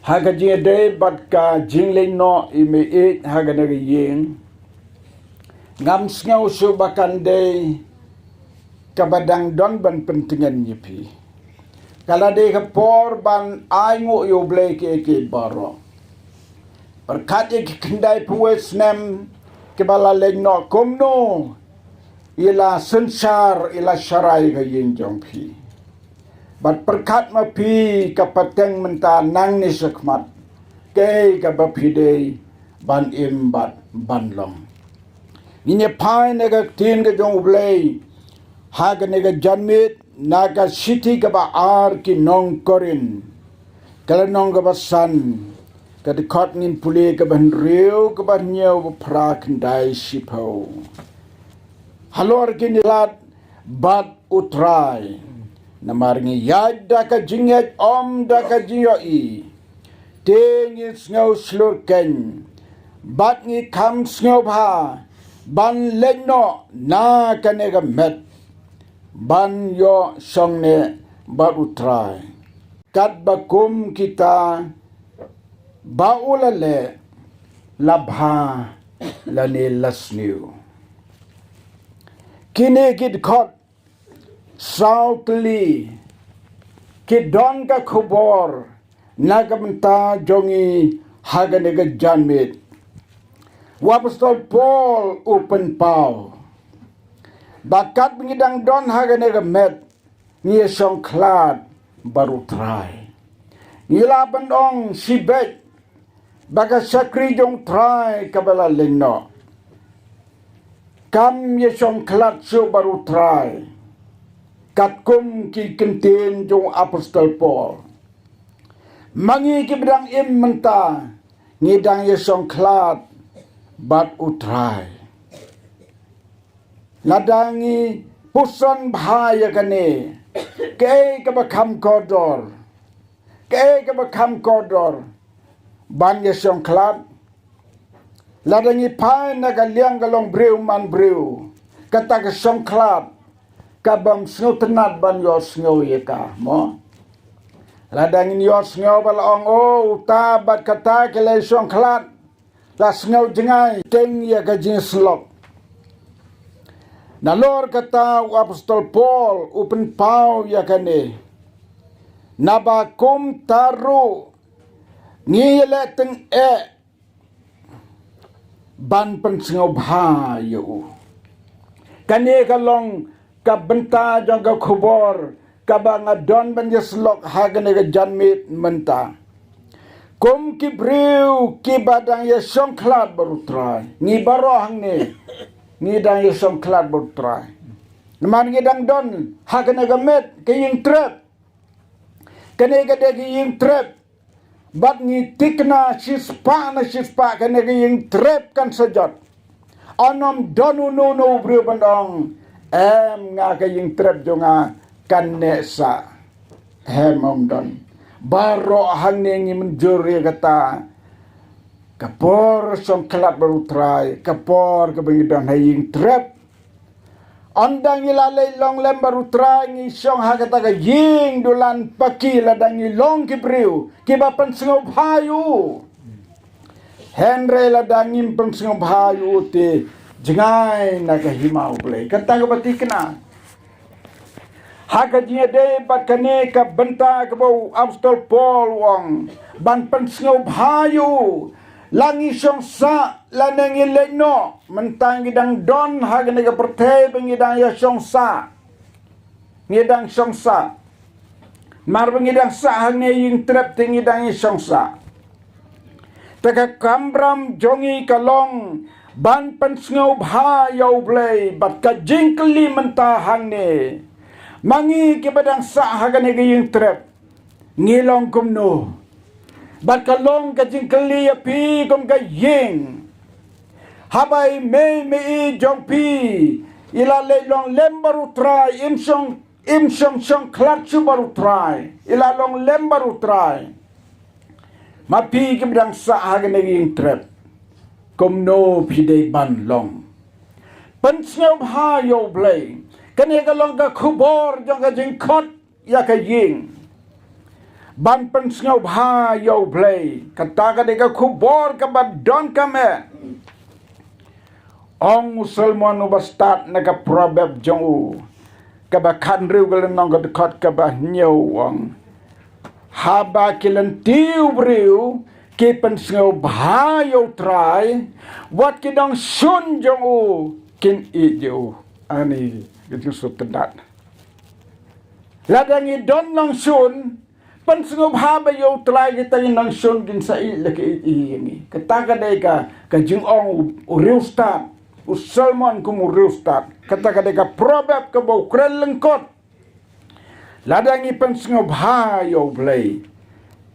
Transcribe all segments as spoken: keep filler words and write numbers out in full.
Ha ka jingïadei bad ka jingleit noh i mei ïeit ha kane ka ïing, ngam sngew shuh ba kan dei kaba dang don ban pyntngen ïa phi. Ka la dei ka por ban ai nguh ïa U Blei kiei kiei baroh. Pyrkhat ïa ki khyndai phew wei snem kiba la leit noh, kumno i la synshar, i la sharai ka ïing jong phi. Bad pyrkhat ma phi, ka pateng mynta nangne shakhmat, kaei kaba phi dei ban im bad ban long. Ngin ïa phai na ka ktien ka jong U Blei ha kane ka janmiet na ka shithi kaba ar ki nong Korinth, ka lynnong kaba san, ka dkhot ngin pule kaba hynriew, kaba hynñiew, ba phra, khyndai, shiphew. Halor kine lad bad U Trai. Namar ngi ïaid da ka jingngeit, ym da ka jingïohi. Te ngi sngew shlur keiñ bad ngi kham sngewbha ban leit noh na kane ka met, ban ïoh shong ne bad U Trai. Katba kum kita ba u la leh, la bha lane la sniew. Kine ki dkhot saw tylli ki don ka khubor na ka bynta jong ngi ha kane ka janmiet. U Apostol Paul u pynpaw ba katba ngi dang don ha kane ka met, ngi ïa shongkhlad bad U Trai. Ngi lah ban ong shibit ba ka shakri jong U Trai kaba la leit noh, kam ïa shongkhlad shuh bad U Trai. Katkum ki ktien jong u Apostol Paul, ma ngi kiba dang im mynta, ngi dang ïa shongkhlad bad U Trai. Lada ngi puson bha ïa kane, kaei kaba kham kordor, kaei kaba kham kordor ban ïa shongkhlad. Lada ngi phai na ka liang ka long briew man briew, kata ka shongkhlad, ka bym sngewtynnat ban ïohsngew ïa ka, mo. Lada ngin ïohsngew ba la ong, o, uta bad kata ki la shongkhlad, la sngew jngai teng ïa ka jingïasyllok. Nalor kata u Apostol Paul u pynpaw ïa kane, naba kumta ruh ngi ïaleh tyngeh ban pynsngewbha ïa u. Kane ka long ka bynta jong ka khubor kaba nga don ban ïasyllok ha kane ka janmiet mynta. Kum ki briew kiba dang ïa shongkhlad bad U Trai, ngi baroh hangne ngi dang ïa shongkhlad bad U Trai. Namar ngi dang don ha kane ka met, ka ïing trep. Kane ka dei ka ïing trep. Bad ngi thikna shispah na shispah kane ka ïing trep kan sa jot. Ym don uno uno u briew ban ong, em, nga ka ïing trep jong nga kan neh sah. Em, ym don. Baroh hangne ngi mynjur ïa kata. Ka por shongkhlad bad U Trai, ka por kaba ngi don ha ïing trep. Ynda ngi la leit long lem bad U Trai, ngi shong ha kata ka ïing dulan paki, lada ngi long ki briew kiba pynsngewbha ïa u. Hynrei lada ngim pynsngewbha ïa u te, jngai na ka hima U Blei. Kata kaba thikna. Ha ka jingïadei bad kane ka bynta kaba u Apostol Paul u ong ban pynsngewbha ïa u, la ngi shong sah lane ngi leit noh, mynta ngi dang don ha kane ka pyrthei ba ngi dang ïa shong sah. Ngi dang shong sah. Mar ba ngi dang sah hangne ïing trep te ngi dang ïa shong sah. Te ka kamram jong ngi ka long ban pynsngewbha ïa U Blei bad ka jingkylli mynta hangne, ma ngi kiba dang sah ha kane ka ïing trep, ngi long kumno? Bad ka long ka jingkylli ïa phi kum ka ïing. Haba i mei mei jong phi i la leit long lem bad U Trai, im shong, im shong shongkhlad shuh bad U Trai, i la long lem bad U Trai, ma phi kiba dang sah ha kane ka ïing trep, kumno phi dei ban long? Pynsngewbha ïa U Blei. Kane ka long ka khubor jong ka jingkhot ïa ka ïing. Ban pynsngewbha ïa U Blei. Kata ka dei ka khubor kaba donkam eh. Ong u Solomon uba stad na ka Proverb jong u, kaba khathynriew ka lynnong ka dkhot kaba hynñiew, ong: Haba ki lynti u briew ki pynsngewbha ïa U Trai, wat ki nongshun jong u kin ïeit ïa u. Ani, ki jingsngewtynnat. Lada ngi don nongshun, pynsngewbha bha ïa U Trai, kita ki nongshun kin sa ïeit la ki ïeit ïa ngi. Kata ka dei ka, ka jingong u, u riewstad, u Solomon kum u riewstad. Kata ka dei ka Proverb kaba u kren lyngkot. Lada ngi pynsngewbha ïa U Blei,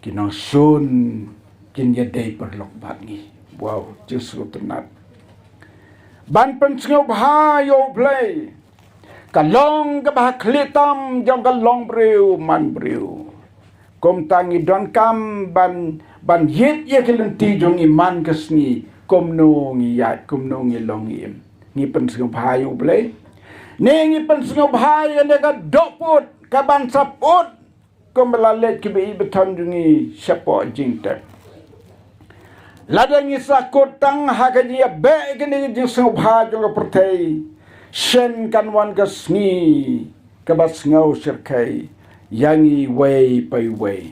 ki nongshun kin ïadei paralok bad ngi. Wow, jingsngewtynnat. Ban pynsngewbha ïa U Blei ka long kaba ha khlieh tam jong ka longbriew manbriew. Kumta ngi donkam ban, ban ïeit ïa ki lynti jong ngi man ka sngi, kumno ngi ïaid, kumno ngi long, ngi im. Ngi pynsngewbha ïa U Blei ne ngi pynsngewbha ïa kane ka dohpud, kaban sa pud kumba la leit ki ba-ïeit ba-thon jong ngi shapoh jingtep? Lada ngi sa kut tang ha ka jingïabeh ïa kane ka jingsngewbha jong ka pyrthei, shen kan wan ka sngi kaba sngewshyrkhei ïa ngi iwei pa iwei.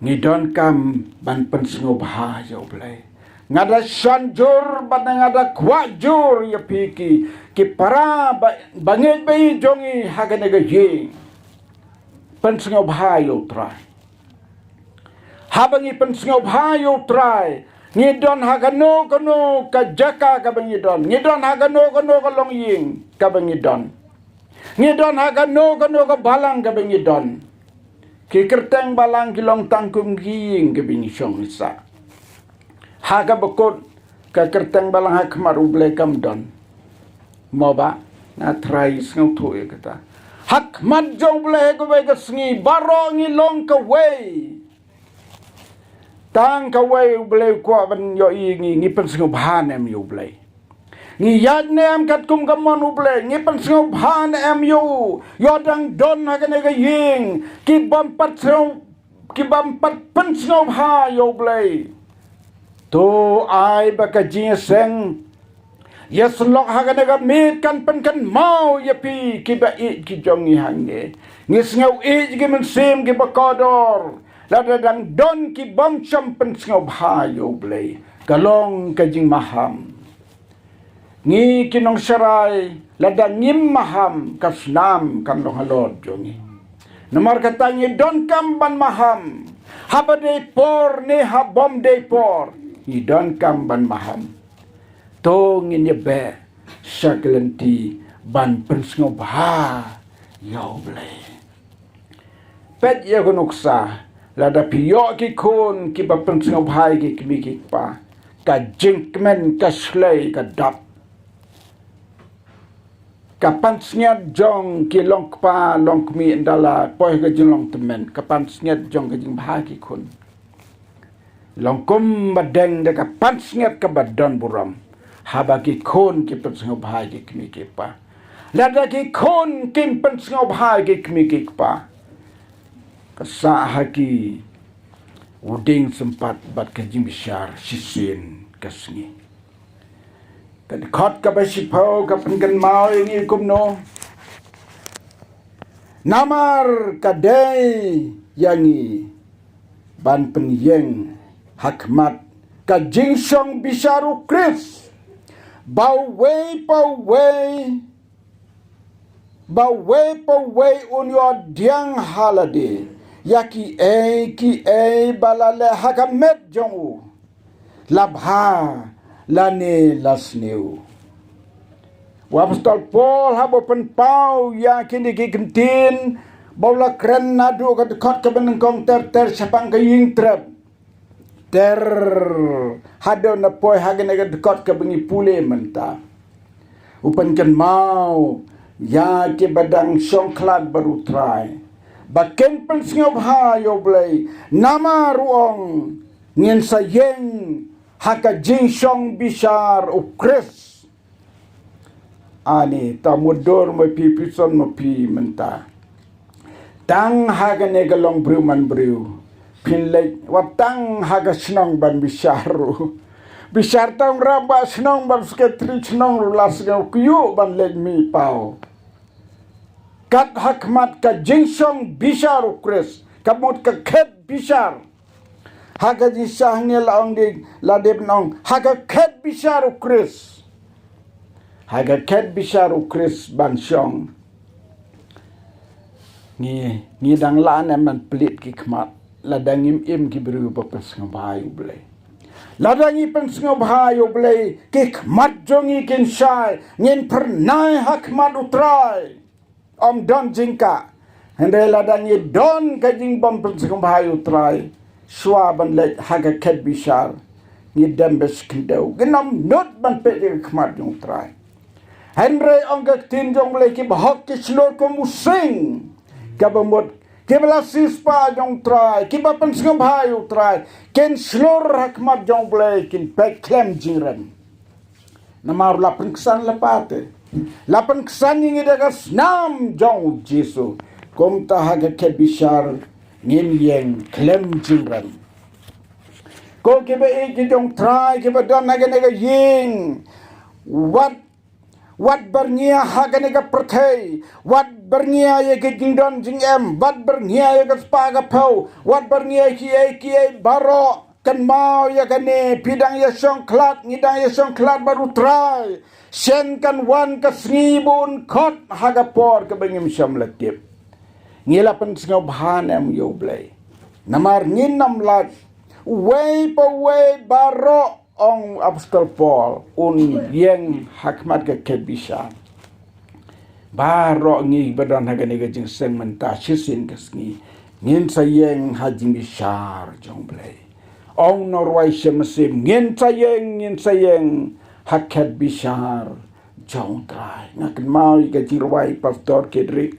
Ngi donkam ban pynsngewbha ïa U Blei. Nga da shon jur bad nga da kwah jur ïa phi ki, ki para ba, bangeit ba-ïeit jong ngi ha kane ka ïing. Pynsngewbha ïa U Trai. Haba ngi pynsngewbha ïa U Trai, ngi don ha kano kano ka jaka kaba ngi don, ngi don ha kano kano ka longïing kaba ngi don, ngi don ha kano kano ka balang kaba ngi don, ki kyrteng balang ki long tang kum ki ïing kiba ngi shong ngi sah. Ha kaba kut, ka kyrteng balang ha khmat U Blei kam don. Mo ba, nga trai sngewthuh ïa kata. Ha khmat jong U Blei ha kawei ka sngi baroh ngi long kawei. Tang kawei U Blei u kwah ban ïohi ïa ngi, ngi pynsngewbha ne em ïa U Blei. Ngi ïaid ne em katkum ka mon U Blei, ngi pynsngewbha ne em ïa u. Ïoh dang don ha kane ka ïing ki bym pat sngew, ki bym pat pynsngewbha ïa U Blei. To ai ba ka jingïaseng ïasyllok ha kane ka miet kan pynkynmaw ïa phi ki ba-ïeit ki jong ngi hangne. Ngi sngew ïeit ïa ki mynsiem kiba kordor lada dang don ki bym shym pynsngewbha ïa U Blei. Ka long ka jingmaham. Ngi ki nongsharai, lada ngim maham, ka snam kan long halor jong ngi. Namar kata ngi donkam ban maham. Haba dei por ne ha bym dei por, ngi donkam ban maham. To ngin ïabeh sha ki lynti ban pynsngewbha ïa U Blei. Peit ïa ka nuksa, lada phi ïoh ki khun kiba pynsngewbha ïa ki kmie ki kpa, ka jingkmen ka shlei ka dap. Ka pansngiat jong ki longkpa longkmie ynda la poi ka jinglong tymmen, ka pansngiat jong ka jingbha ki khun. Long kumba deng da ka pansngiat kaba don burom haba ki khun ki pynsngewbha ïa ki kmie ki kpa. Lada ki khun kim pynsngewbha ïa ki kmie ki kpa, ka sah ha ki u dieng sympat bad ka jingbishar shisien ka sngi. Ka dkhot kaba shiphew ka pynkynmaw ïa ngi kumno? Namar ka dei ïa ngi ban pynïeng ha khmat ka jingshong bishar U Khrist, ba uwei pa uwei, ba uwei pa uwei un ïoh pdiang ha lade ïa kiei kiei ba la leh ha ka met jong u, la bha lane la sniew. U Apostol Paul haba u pynpaw ïa kine ki kyntien ba u la kren naduh ka dkhot kaba nyngkong ter ter shaphang ka ïing trep ter haduh na poi ha kane ka dkhot kaba ngi pule mynta, u pynkynmaw ïa kiba dang shongkhlad bad U Trai ba kin pynsngewbha ïa U Blei, namar u ong, ngin sa ïeng ha ka jingshong bishar U Khrist. Ani, ta mutdur ma phi, phi son ma phi mynta. Tang ha kane ka long briew man briew. Phin leit wat tang ha ka shnong ban bishar ruh. Bishar tang rab ba shnong ban secretary shnong ruh la sngewkyiuh ban leit mih paw. Kat ha khmat ka jingshong bishar u Khrist, ka mut ka khet bishar. Ha ka jingsha hangne la ong dei, la dep nong ha ka khet bishar u Khrist. Ha ka khet bishar u Khrist ban shong. Ngi, ngi dang lah ne ban plit ki khmat. Lada ngim im ki briew ba pynsngewbha ïa u Blei. Lada ngi pynsngewbha ïa u Blei, ki khmat jong ngi kin shai, ngin phyrnai ha khmat u Trai. Ym don jingkah. Hynrei lada ngi don ka jingbym pynsngewbha ïa u Trai, shuwa ban leit ha ka khet bishar, ngi dem bad shi khyndew, ngin ym nud ban peit ïa ka khmat jong u Trai. Hynrei ong ka ktien jong u Blei, kiba hok ki shlur kum u sing. Kaba mut, kiba la siewspah jong u Trai, kiba pynsngewbha ïa u Trai, kin shlur ha khmat jong u Blei, kin peit khlem jingrem. Namar la pynksan la pate. La pynksan ïa ngi da ka snam jong u Jisu. Kumta ha ka khet bishar ngin ïeng khlem jingrem. Ko kiba ïeit ki jong u Trai, kiba don ha kane ka ïing. Wat, wat byrngia ha kane ka pyrthei. Wat byrngia ïa ki jingdon jingem. Wat byrngia ïa ka spah ka phew. Wat byrngia ïa kiei kiei baroh. Kynmaw ïa kane, phi dang ïa shongkhlad, ngi dang ïa shongkhlad bad u Trai. Shen kan wan ka sngi ba un khot ha ka por kaba ngim shym la tip. Ngi la pynsngewbha ne em ïa u Blei? Namar ngin ym lait. Uwei pa uwei baroh, ong apostol Paul, un ïeng ha khmat ka khet bishar. Baroh ngi ba don ha kane ka jingseng mynta shisien ka sngi, ngin sa ïeng ha jingbishar jong u Blei. Ong u nongrwai Shem Masim, ngin sa ïeng, ngin sa ïeng ha khet bishar jong u Trai. Nga kynmaw ïa ka jingrwai Pastor Kedrick.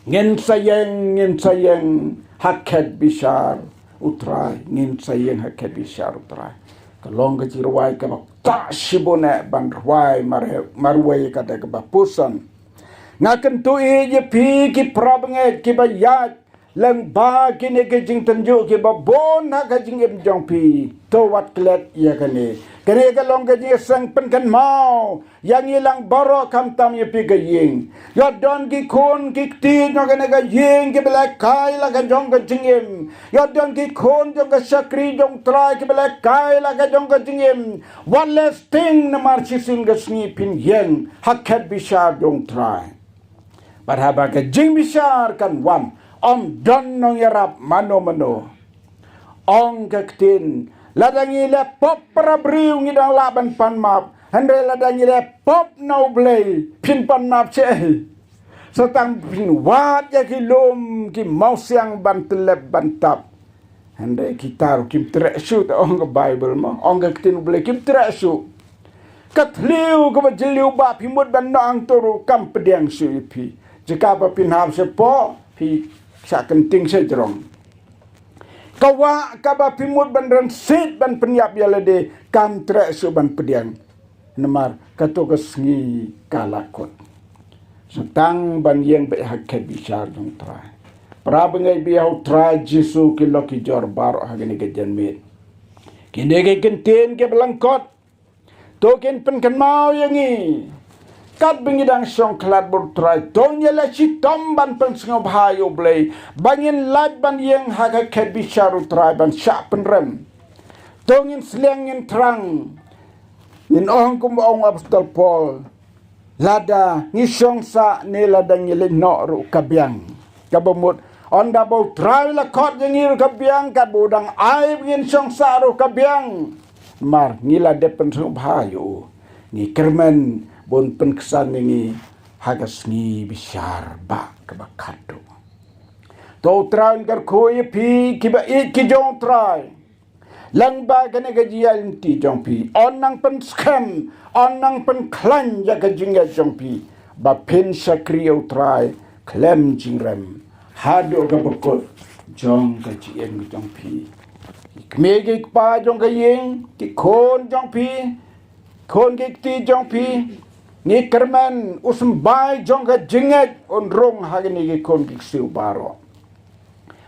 Ngin sa ïeng, ngin sa ïeng ha khet bishar u Trai. Ngin sa ïeng ha khet bishar u Trai. Ka long ka jingrwai kaba ktah shibun eh ban rwai mar-, marwei kata kaba pyrshang. Nga kyntu ïa phi ki para bangeit kiba ïaid lyngba kine ki jingtynjuh kiba bun ha ka jingim jong phi. To wat klet ïa kane. Kane ka long ka jingïaseng pynkynmaw ïa ngi lang baroh khamtam ïa phi ka ïing. Ïa don ki khun ki kti jong kane ka ïing kiba lehkai la ka jong ka jingim. Ïa don ki khun jong ka shakri jong u Trai kiba lehkai la ka jong ka jingim. Wat leh sting namar shisien ka sngi phin ïeng ha khet bishar jong u Trai. Bad haba ka jingbishar kan wan, ym don nongïarap mano mano. Ong ka ktien, lada ngi leh pop para briew ngi dang lah ban pan map. Hynrei lada ngi leh pop na u Blei, phin pan map shaei? Sa tang phin wad ïa ki lum ki mawsiang ban tyllep ban tap. Hynrei kita ruh kim treh shuh, te ong ka Baibl mo, ong ka ktien u Blei, kim treh shuh. Ka thliew kaba jylliew ba phi mut ban noh hangto ruh kam pdiang shuh ïa phi. Jaka ba phin hap shapoh, phi shah kynting shajrong. Ka wah kaba phi mut ban rynsied ban pynïap ïa lade, kam treh shuh ban pdiang. Namar kato ka sngi ka la kut. Sa tang ban ïeng beit ha khet bishar jong u Trai. Para bangeit ba ïeit ha u Trai Jisu, ki lok ki jor baroh ha kane ka janmiet, kine ki kyntien kiba lyngkot, to kin pynkynmaw ïa ngi. Katba ngi dang shongkhlad bad u Trai, to ngin ïaleh shitom ban pynsngewbha ïa u Blei, ba ngin lait ban ïeng ha ka khet bishar u Trai ban shah pynrem. To ngin sliang ngin thrang. Ngin ong kumba ong u apostol Paul, lada ngi shong sah ne lada ngi leit noh ruh ka biang. Kaba mut, ynda ba u Trai u la khot ïa ngi ruh ka biang, katba u dang ai ba ngin shong sah ruh ka biang. Namar ngi la dep pynsngewbha ïa u, ngi kyrmen ba un pynksan ïa ngi ha ka sngi bishar ba kaba khatduh. To u Trai un kyrkhu ïa phi kiba ïeit ki jong u Trai. Lyngba kane ka jingïaid lynti jong phi, un nang pynskhem, un nang pynkhlaiñ ïa ka jingïaid jong phi, ba phin shakri ïa u Trai khlem jingrem haduh kaba kut jong ka jingim jong phi. Ki kmie ki kpa jong ka ïing, ki khun jong phi, khun ki kti jong phi, Ngi kyrmen u symbai jong ka jingngeit un rung ha kine ki khun ki ksiew baroh,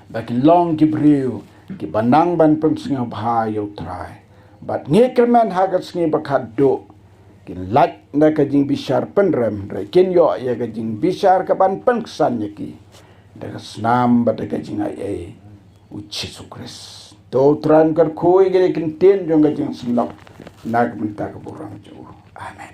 ba kin long ki briew kiba nang ban pynsngewbha ïa u Trai. Bad ngi kyrmen ha ka sngi ba khadduh kin lait na ka jingbishar pynrem, hynrei kin ïoh ïa ka jingbishar ka ban pynksan ïa ki da ka snam bad da ka jingai ei u Jisu Khrist. To u Trai un kyrkhu ïa kine ki ktien jong ka jingsngewlem na ka bynta ka burom jong u. Amen.